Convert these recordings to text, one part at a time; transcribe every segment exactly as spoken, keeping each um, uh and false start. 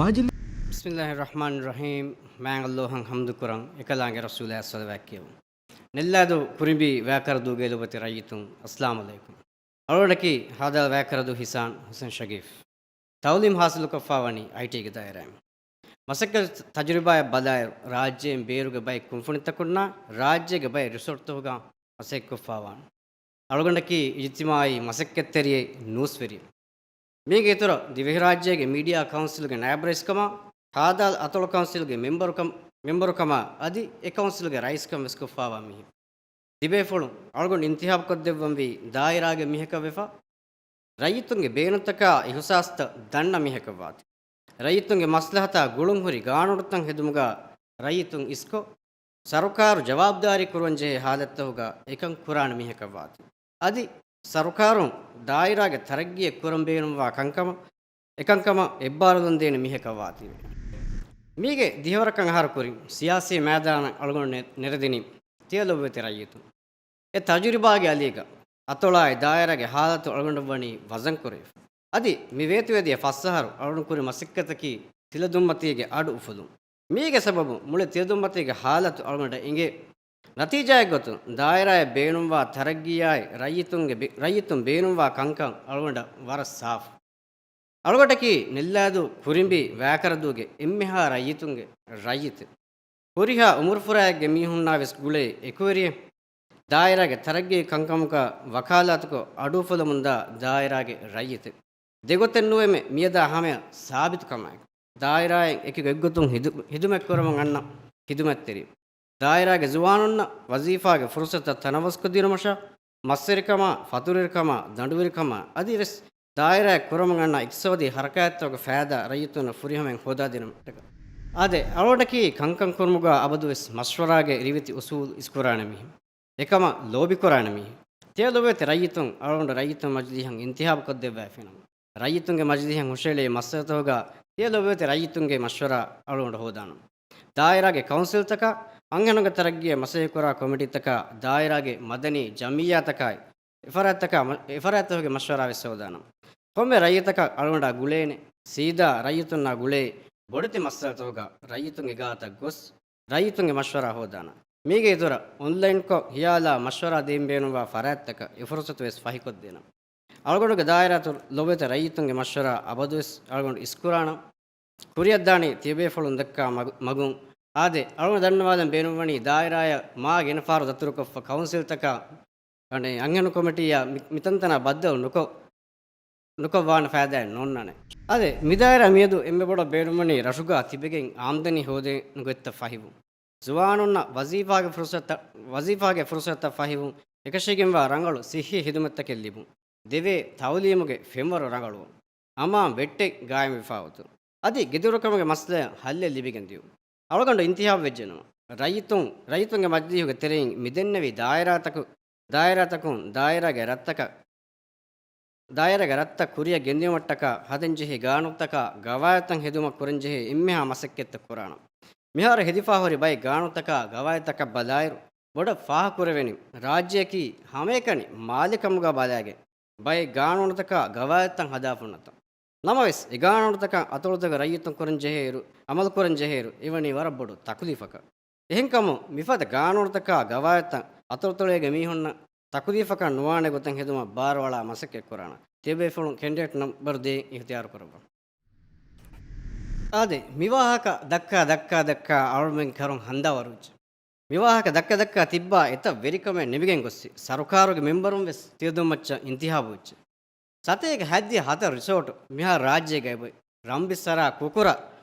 މާޖިލީ. ބިސްމިއްލާހިއްރަޙްމާނިއްރަޙީމް. މާތް ﷲ އަށް ޙަމްދު ކުރަން، އެކަލާނގެ ރަސޫލާއަށް ޞަލަވާތް ކިޔަވަން. ނެއްލާދޫ ކުރިނބީ ވާކަރަދޫގެ ލޮބުވެތި ރައްޔިތުން، އައްސަލާމު ޢަލައިކުމް. އަޅުގަނޑަކީ ހާދާލް ވާކަރަދޫ ހިސާން ޙުސެން ޝަގީފް. ތަޢުލީމް ޙާޞިލުކޮށްފާވަނީ އައިޓީގެ ދާއިރާއިން. މަސައްކަތް ތަޖުރިބާއަށް ބަލާއިރު، ރާއްޖޭން ބޭރުގެ ބައެއް ކުންފުނިތަކުންނާ ރާއްޖޭގެ ބައެއް ރިސޯޓްތަކުގަ މަސައްކަތްކޮށްފާވާނެ. އަޅުގަނޑަކީ އިޖްތިމާޢީ މަސައްކަތްތެރިއެއް ނޫސްވެރިއެއް. މީގެ އިތުރަށް ދިވެހިރާއްޖޭގެ މީޑިއާ ކައުންސިލުގެ ނާއިބް ރައީސްކަމާ، ހާދާލް އަތޮޅު ކައުންސިލުގެ މެމްބަރުކަމަ-، މެމްބަރުކަމާ އަދި އެ ކައުންސިލުގެ ރައީސްކަން ވެސް ކޮށްފާވާ މީހެއް. ތިބޭފުޅުން އަޅުގަނޑު އިންތިހާބުކޮށްދެއްވަންވީ ދާއިރާގެ މީހަކަށްވެފަ، ރައްޔިތުންގެ ބޭނުންތަކާ އިހުސާސްތައް ދަންނަ މީހަކަށްވާތީ. ރައްޔިތުންގެ މަސްލަހަތާ ގުޅުންހުރި ގާނޫނުތައް ހެދުމުގަ ރައްޔިތުން އިސްކޮށް، ސަރުކާރު ޖަވާބުދާރީ ކުރުވަންޖެހޭ ހާލަތްތަކުގަ އެކަން ކުރާނެ މީހަކަށްވާތީ. އަދި ސަރުކާރުން ދާއިރާގެ ތަރައްގީއެއް ކުރަން ބޭނުންވާ ކަންކަމަށް، އެކަންކަމަށް އެއްބާރުލުންދޭނެ މީހަކަށްވާތީވެ. މީގެ ދިހަވަރަކަށް އަހަރު ކުރިން ސިޔާސީ މައިދާނަށް އަޅުގަނޑު ނެ-، ނެރެދިނީ ތިޔަ ލޮބުވެތި ރައްޔިތުން. އެ ތަޖުރިބާގެ އަލީގަ އަތޮޅާއި ދާއިރާގެ ހާލަތު އަޅުގަނޑަށް ވަނީ ވަޒަންކުރެވިފަ. އަދި މި ވޭތުވެދިޔަ ފަސް އަހަރު އަޅުގަނޑު ކުރި މަސައްކަތަކީ ތިލަދުންމަތީގެ އަޑު އުފުލުން. މީގެ ސަބަބުން މުޅި ތިލަދުންމަތީގެ ހާލަތު އަޅުގަނޑަށް އެނގޭ. ނަތީޖާއެއްގޮތުން ދާއިރާއަށް ބޭނުންވާ ތަރައްގީއާއި ރައްޔިތުންގެ ބި-، ރައްޔިތުން ބޭނުންވާ ކަންކަން އަޅުގަނޑަށް ވަރަށް ސާފު. އަޅުގަނޑަކީ ނެއްލާދޫ ކުރިނބީ ވާކަރަދޫގެ އެންމެހާ ރައްޔިތުންގެ ރައްޔިތެއް. ހުރިހާ އުމުރުފުރާއެއްގެ މީހުންނާވެސް ގުޅޭ އެކުވެރިއެއް. ދާއިރާގެ ތަރައްގީ ކަންކަމުގަ ވަކާލާތުކޮށް އަޑުއުފުލަމުންދާ ދާއިރާގެ ރައްޔިތެއް. ދެގޮތެއް ނުވެމެ މިއަދާ ހަމަޔަށް ސާބިތުކަމާއެކު، ދާއިރާއިން އެކި ގޮތްގޮތުން ހިދު-، ހިދުމަތްކުރަމުން އަންނަ ހިދުމަތްތެރި. ދާއިރާގެ ޒުވާނުންނަށް ވަޒީފާގެ ފުރުސަތުތައް ތަނަވަސްކޮށްދިނުމަށާ، މަސްވެރިކަމާ، ފަތުރުވެރިކަމާ، ދަނޑުވެރިކަމާ އަދިވެސް ދާއިރާއަށް ކުރަމުން އަންނަ އިޤްތިޞާދީ ހަރަކާތްތަކުގެ ފައިދާ ރައްޔިތުންނަށް ފުރިހަމައިން ހޯދާދިނުމަށްޓަކާ. އާދެ، އަޅުގަނޑަކީ ކަންކަން ކުރުމުގަ އަބަދުވެސް މަޝްވަރާގެ ރިވެތި އުސޫލު އިސްކުރާނެ މީހެއް. އެކަމަށް ލޯބިކުރާނެ މީހެއް. ތިޔަ ލޮބުވެތި ރައްޔިތުން އަޅުގަނޑު ރައްޔިތުން މަޖިލީހަށް އިންތިހާބު ކޮށްދެއްވައިފިނަމަ، ރައްޔިތުންގެ މަޖިލީހަށް ހުށައެޅޭ މައްސަލަތަކުގަ ތިޔަ ލޮބުވެތި ރައްޔިތުންގެ މަޝްވަރާ އަޅުގަނޑު ހޯދާނަން. ދާއިރާގެ ކައުންސިލްތަކާ، އަންހެނުންގެ ތަރައްގީއަށް މަސައްކަތްކުރާ ކޮމިޓީތަކާ، ދާއިރާގެ މަދަނީ ޖަމްޢިއްޔާތަކާއި، އެފަރާތްތަކާ މަ-، އެފަރާތްތަކުގެ މަޝްވަރާ ވެސް ހޯދާނަން. ކޮންމެ ރައްޔިތަކަށް އަޅުގަނޑާ ގުޅޭނެ، ސީދާ ރައްޔިތުންނާ ގުޅޭ ބޮޑެތި މައްސަލަތަކުގަ ރައްޔިތުންގެ ގާތަށް ގޮސް، ރައްޔިތުންގެ މަޝްވަރާ ހޯދާނަން. މީގެ އިތުރަށް އޮންލައިންކޮށް ހިޔާލާ މަޝްވަރާ ދޭން ބޭނުންވާ ފަރާތްތަކަށް އެ ފުރުސަތު ވެސް ފަހިކޮށްދޭނަން. އަޅުގަނޑުގެ ދާއިރާތައް ލޮބުވެތި ރައްޔިތުންގެ މަޝްވަރާ އަބަދުވެސް އަޅުގަނޑު އިސްކުރާނަން. ކުރިއަށްދާނީ ތިޔަބޭފުޅުން ދައްކާ މަގު-، މަގުން. އާދެ، އަޅުގަނޑު ދަންނަވާލަން ބޭނުންވަނީ ދާއިރާއަށް މާ ގިނަ ފަހަރު ދަތުރުކޮށްފަ ކައުންސިލްތަކާ، އަނެއް އަންހެނު ކޮމިޓީއާ މި-، މިތަންތަނާ ބައްދަލު ނުކޮށް، ނުކޮށް ވާނެ ފައިދާއެއް ނޯންނާނެ. އާދެ، މިދާއިރާ މިއަދު އެންމެ ބޮޑަށް ބޭނުންވަނީ ރަށުގާ ތިބެގެން އާމްދަނީ ހޯދޭނެ ގޮތްތައް ފަހިވުން. ޒުވާނުންނަށް ވަޒީފާގެ ފުރުސަތުތައް، ވަޒީފާގެ ފުރުސަތުތައް ފަހިވުން، އެކަށީގެންވާ ރަނގަޅު ސިއްހީ ހިދުމަތްތަކެއް ލިބުން. ދެވޭ ތައުލީމުގެ ފެންވަރު ރަނގަޅުވުން. އަމާން ވެއްޓެއް ގާއިމްވެފާ އޮތުން. އަދި ގެދޮރުކަމުގެ މައްސަލައަށް ހައްލެއް ލިބިގެން ދިޔުން. އަޅުގަނޑު އިންތިހާބު ވެއްޖެނަމަ، ރައްޔިތުން، ރައްޔިތުންގެ މަޖިލީހުގެ ތެރެއިން މި ދެންނެވި ދާއިރާތަކު-، ދާއިރާތަކުން، ދާއިރާގެ ރަށްތަކަށް، ދާއިރާގެ ރަށްތައް ކުރިއަށް ގެންދިޔުމަށްޓަކާ ހަދަންޖެހޭ ގާނޫނުތަކާ ގަވާއިދުތައް ހެދުމަށް ކުރަންޖެހޭ އެންމެހާ މަސައްކަތްތައް ކުރާނަން. މިހާރު ހެދިފާ ހުރި ބައެއް ގާނޫނުތަކާ ގަވާއިދުތަކަށް ބަލާއިރު، ބޮޑަށް ފާހަގަކުރެވެނީ، ރާއްޖެއަކީ ހަމައެކަނި މާލެކަމުގަ ބަލައިގެން، ބައެއް ގާނޫނުތަކާ ގަވާއިދުތައް ހަދާފަ ހުންނަތަން. ނަމަވެސް، އެ ގާނޫނުތަކަށް އަތޮޅުތަކުގެ ރައްޔިތުން ކުރަން ޖެހޭއިރު، އަމަލު ކުރަން ޖެހޭއިރު، އެވަނީ ވަރަށް ބޮޑު ތަކުލީފަކަށް. އެހެންކަމުން، މިފަދަ ގާނޫނުތަކާ ގަވާއިދުތައް އަތޮޅުތަޅޭގެ މީހުންނަށް ތަކުލީފަކަށް ނުވާނެ ގޮތަށް ހެދުމަށް ބާރުއަޅާ މަސައްކަތް ކުރާނަން. ތިޔަބޭފުޅުން ކެންޑިޑޭޓް ނަންބަރު ދޭއް އިހްތިޔާރު ކުރައްވާ. އާދެ، މިވާހަކަ ދައްކާ، ދައްކާ، ދައްކާ އަޅުމެން ކަރުން ހަނދާވަރުވެއްޖެ. މިވާހަކަ ދައްކަ ދައްކާ ތިއްބާ އެތައް ވެރިކަމެއް ނިމިގެން ގޮއްސި. ސަރުކާރުގެ މެމްބަރުން ވެސް ތިލަދުންމައްޗަށް އިންތިހާބު ވެއްޖެ. ސަތޭކަ ހަތްދިހަ ހަތަރު ރިސޯޓު މިހާރު ރާއްޖޭގައި އޮތް. ރަންބިއްސަރާ ކުކުރަ،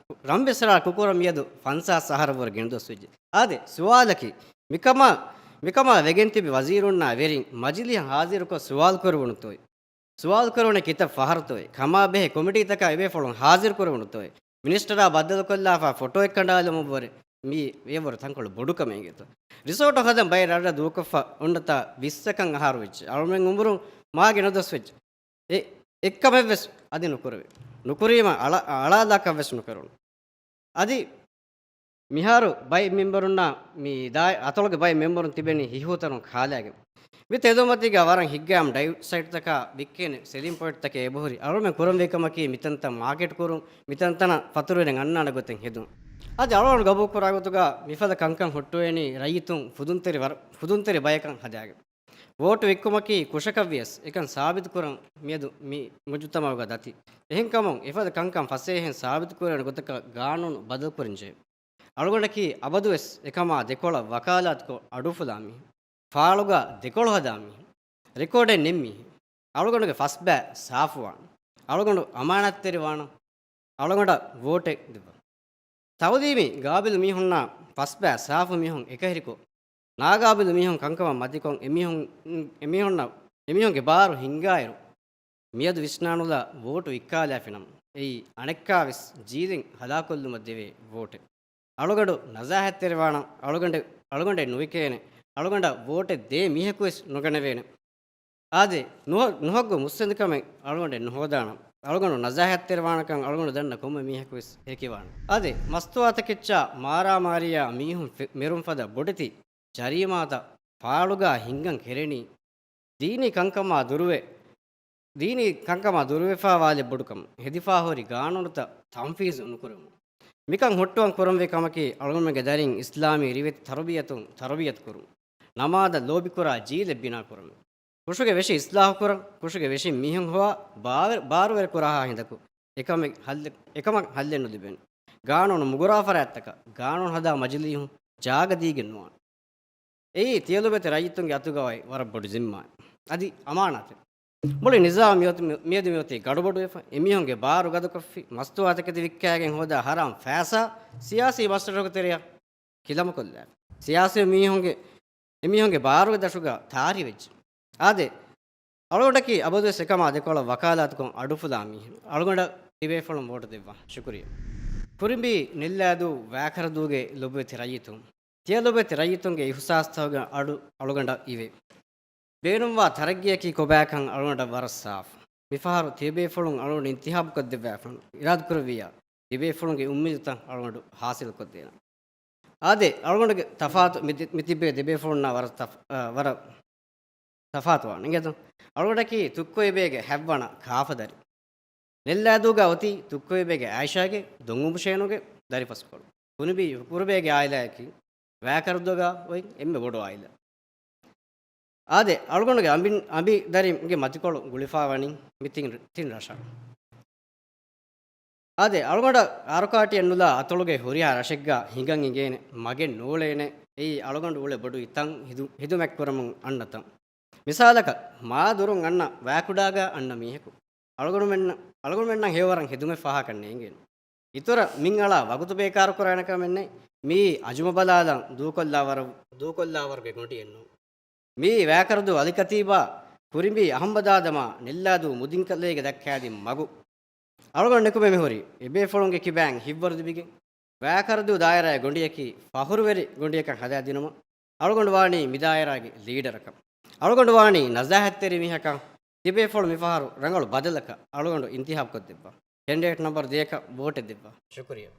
ރަންބިއްސަރާ ކުކުރަ މިއަދު ފަންސާސް އަހަރަށްވުރެ ގިނަ ދުވަސް ވެއްޖެ. އާދެ، ސުވާލަކީ، މިކަމާ، މިކަމާ ވެގެން ތިބި ވަޒީރުންނާ ވެރިން މަޖިލީހަށް ހާޒިރުކޮށް ސުވާލު ކުރެވުނުތޯއޭ؟ ސުވާލު ކުރެވުނީ ކިތައް ފަހަރުތޯއޭ؟ ކަމާބެހޭ ކޮމިޓީތަކާ އެބޭފުޅުން ހާޒިރު ކުރެވުނުތޯއޭ؟ މިނިސްޓަރާ ބައްދަލުކޮށްލާފަ ފޮޓޯއެއް ކަނޑާލުމަށްވުރެ މި ވޭވަރު ތަންކޮޅު ބޮޑު ކަމެއް އިނގޭތޯ. ރިސޯޓު ހަދަން ބައެއް ރަށްރަށް ދޫކޮށްފަ އޮންނަތާ ވިއްސަކަށް އަހަރު ވެއްޖެ. އަޅުމެން އުމުރުން މާ ގިނަ ދުވަސް ވެއްޖެ. އެ އެއްކަމެއްވެސް އަދި ނުކުރެވޭ. ނުކުރީމަ އަޅާ، އަޅާލާކަށްވެސް ނުކެރުނު. އަދި މިހާރު ބައެއް މެމްބަރުންނާ މި ދާ-، އަތޮޅުގެ ބައެއް މެމްބަރުން ތިބެނީ ހިހޫތަނުން ކާލައިގެން. މި ތެދުމަތީގަ ވަރަށް ހިތްގައިމު ޑައިވް ސައިޓްތަކާ ވިއްކޭނެ ސެލިން ޕޮއިންޓްތަކެއް އެބަހުރި. އަޅުމެން ކުރަންވީ ކަމަކީ މިތަންތަން މާކެޓް ކުރުން، މިތަންތަނަށް ފަތުރުވެރިން އަންނާނެ ގޮތެއް ހެދުން. އަދި އަޅުގަނޑު ގަބޫލުކުރާ ގޮތުގަ މިފަދަ ކަންކަން ހުއްޓުވޭނީ ރައްޔިތުން ފުދުންތެރި ވަރަށް، ފުދުންތެރި ބަޔަކަށް ހަދާގެން. ވޯޓު ވިއްކުމަކީ ކުށަކަށްވިޔަސް އެކަން ސާބިތުކުރަން މިއަދު މި މުޖުތަމައުގަ ދަތި. އެހެންކަމުން އެފަދަ ކަންކަން ފަސޭހައިން ސާބިތުކުރެވޭނެ ގޮތަކަށް ގާނޫނު ބަދަލުކުރަންޖެހޭ. އަޅުގަނޑަކީ އަބަދުވެސް އެކަމާ ދެކޮޅަށް ވަކާލާތުކޮށް އަޑުއުފުލާ މީހެއް. ފާޅުގަ ދެކޮޅު ހަދާ މީހެއް. ރެކޯޑެއް ނެތް މީހެއް. އަޅުގަނޑުގެ ފަސްބައި ސާފުވާން. އަޅުގަނޑު އަމާނާތްތެރިވާނަން. އަޅުގަނޑަށް ވޯޓެއް ދެއްވާ. ތައުލީމީ ގާބިލު މީހުންނާ ފަސްބައި ސާފު މީހުން އެކަހެރިކޮށް، ނާގާބިލު މީހުން ކަންކަމަށް މަތިކޮށް އެމީހުން، އެމީހުންނަށް، އެމީހުންގެ ބާރު ހިންގާއިރު، މިއަދު ވިސްނާނުލާ ވޯޓު ވިއްކާލާފިނަމަ، އެއީ އަނެއްކާވެސް ޖީލިން ހަލާކުކޮށްލުމަށް ދެވޭ ވޯޓެއް. އަޅުގަނޑު ނަޒާހަތްތެރިވާނަން، އަޅުގަނޑެއް، އަޅުގަނޑެއް ނުވިކޭނެ، އަޅުގަނޑަށް ވޯޓެއް ދޭ މީހަކުވެސް ނުގަނެވޭނެ. އާދެ، ނުހަ-، ނުހައްގު މުއްސަނދިކަމެއް އަޅުގަނޑެއް ނުހޯދާނަން. އަޅުގަނޑު ނަޒާހަތްތެރިވާނެކަން އަޅުގަނޑު ދަންނަ ކޮންމެ މީހަކުވެސް ހެކިވާނެ. އާދެ، މަސްތުވާތަކެއްޗާ މާރާމާރީއާ މީހުން ފެ-، މެރުން ފަދަ ބޮޑެތި ޖަރީމާތައް ފާޅުގާ ހިންގަން ކެރެނީ، ދީނީ ކަންކަމާ ދުރުވެ، ދީނީ ކަންކަމާ ދުރުވެފާވާލެއް ބޮޑުކަމަށް ހެދިފާހުރި ގާނޫނުތައް ތަންފީޒު ނުކުރުމުން. މިކަން ހުއްޓުވަން ކުރަންވީ ކަމަކީ، އަޅުގަނޑުމެންގެ ދަރިން އިސްލާމީ ރިވެތި ތަރުބިޔަތުން ތަރުބިޔަތު ކުރުން. ނަމާދަށް ލޯބިކުރާ ޖީލެއް ބިނާކުރުން. ކުށުގެ ވެށި އިސްލާހުކުރަން، ކުށުގެ ވެށިން މީހުން ހޮވާ ބާވެ-، ބާރުވެރިކުރާހާ ހިނދަކު އެކަމެއް ހައްލެއް-، އެކަމަށް ހައްލެއް ނުލިބޭނެ. ގާނޫނު މުގުރާ ފަރާތްތަކަށް ގާނޫނު ހަދާ މަޖިލީހުން ޖާގަ ދީގެން ނުވާނެ. އެއީ ތިޔަލުބެތި ރައްޔިތުންގެ އަތުގަވައި ވަރަށް ބޮޑު ޒިންމާއެއް. އަދި އަމާނާތެއް. މުޅި ނިޒާމް މިއޮތި-، މިއަދު މިއޮތީ ގަޑުބޮޑުވެފަ، އެމީހުންގެ ބާރު ގަދަކޮށްފި، މަސްތުވާތަކެތި ވިއްކާގެން ހޯދާ ހަރާމް ފައިސާ ސިޔާސީ މަސްރަށުގެ ތެރެއަށް ކިލަމަކޮށްލާފި. ސިޔާސީ މީހުންގެ، އެމީހުންގެ ބާރުގެ ދަށުގަ ތާރިވެއްޖެ. އާދެ، އަޅުގަނޑަކީ އަބަދުވެސް އެކަމާ ދެކޮޅަށް ވަކާލާތުކޮށް އަޑުއުފުލާ މީހެއް. އަޅުގަނޑަށް ތިބޭފުޅުން ވޯޓު ދެއްވާ. ޝުކުރިއްޔާ. ކުރިނބީ ނެއްލާދޫ ވާކަރަދޫގެ ލޮބުވެތި ރައްޔިތުން. ތިޔަލުބެތި ރައްޔިތުންގެ އިހުސާސްތަކުގެ އަޑު އަޅުގަނޑަށް އިވޭ. ބޭނުންވާ ތަރައްގީއަކީ ކޮބާކަން އަޅުގަނޑަށް ވަރަށް ސާފު. މިފަހަރު ތިޔަބޭފުޅުން އަޅުގަނޑު އިންތިހާބުކޮށްދެއްވާފަން އިރާދަކުރެއްވިއްޔާ، ތިބޭފުޅުންގެ އުއްމީދުތައް އަޅުގަނޑު ހާސިލުކޮށްދޭނަން. އާދެ، އަޅުގަނޑުގެ ތަފާތު މި ދެ-، މި ތިބޭ ދެބޭފުޅުންނާ ވަރަށް ތަފް-، އާ، ވަރަށް ތަފާތުވާނެ. އިނގޭތޯ؟ އަޅުގަނޑަކީ ތުއްކޮއިބޭގެ ހަތްވަނަ ކާފަދަރި. ނެއްލާދޫގަ އޮތީ ތުއްކޮއިބޭގެ އާއިޝާގެ ދޮންއުބުށޭނުގެ ދަރިފަސްކޮޅު. ކުނިބީ ކުރުބޭގެ އާއިލާއަކީ ވާކަރަދޫގަ އޮތް އެންމެ ބޮޑު އާއިލާ. އާދެ، އަޅުގަނޑުގެ އަނބިން-، އަނބި ދަރިންގެ މަތިކޮޅު ގުޅިފާވަނީ މި ތިން، ތިން ރަށަށް. އާދެ، އަޅުގަނޑަށް އާރުކާޓިއެއް ނުލާ އަތޮޅުގެ ހުރިހާ ރަށެއްގަ ހިނގަން އިނގޭނެ، މަގެއް ނޫޅޭނެ. އެއީ އަޅުގަނޑު އުޅޭ ބޮޑު އިތަން ހިދު-، ހިދުމަތްކުރަމުން އަންނަ ތަން. މިސާލަކަށް، މާ ދުރުން އަންނަ ވާކުޑާގަ އަންނަ މީހަކު. އަޅުގަނޑުމެންނަށް، އަޅުގަނޑުމެންނަށް ހެޔޮވަރަށް ހިދުމަތް ފާހަކަށް ނޭނގޭނެ. އިތުރަށް މިން އަޅާ ވަގުތު ބޭކާރުކުރާނެ ކަމެއް ނެތް. މިއީ އަޒުމަ ބަލާލަން ދޫކޮށްލާވަރު-، ދޫކޮށްލާވަރުގެ ގޮނޑިއެއް ނޫން. މިއީ ވާކަރަދޫ އަލިކަތީބާ ކުރިނބީ އަހައްމަދާ ދަމާ ނެއްލާދޫ މުދިންކަލޭގެ ދައްކާދިން މަގު. އަޅުގަނޑު ނިކުމެ މިހުރީ އެބޭފުޅުންގެ ކިބައިން ހިތްވަރު ލިބިގެން، ވާކަރަދޫ ދާއިރާގެ ގޮނޑިއަކީ ފަހުރުވެރި ގޮނޑިއަކަށް ހަދާދިނުމަށް. އަޅުގަނޑު ވާނީ މި ދާއިރާގެ ލީޑަރަކަށް. އަޅުގަނޑު ވާނީ ނަޒާހަތްތެރި މީހަކަށް. ތިބޭފުޅުން މިފަހަރު ރަނގަޅު ބަދަލަކަށް އަޅުގަނޑު އިންތިހާބުކޮށްދެއްވާ. ކެންޑިޑޭޓް ނަމްބަރު ދޭއަކަށް ވޯޓެއް ދެއްވާ. ޝުކުރިއްޔާ.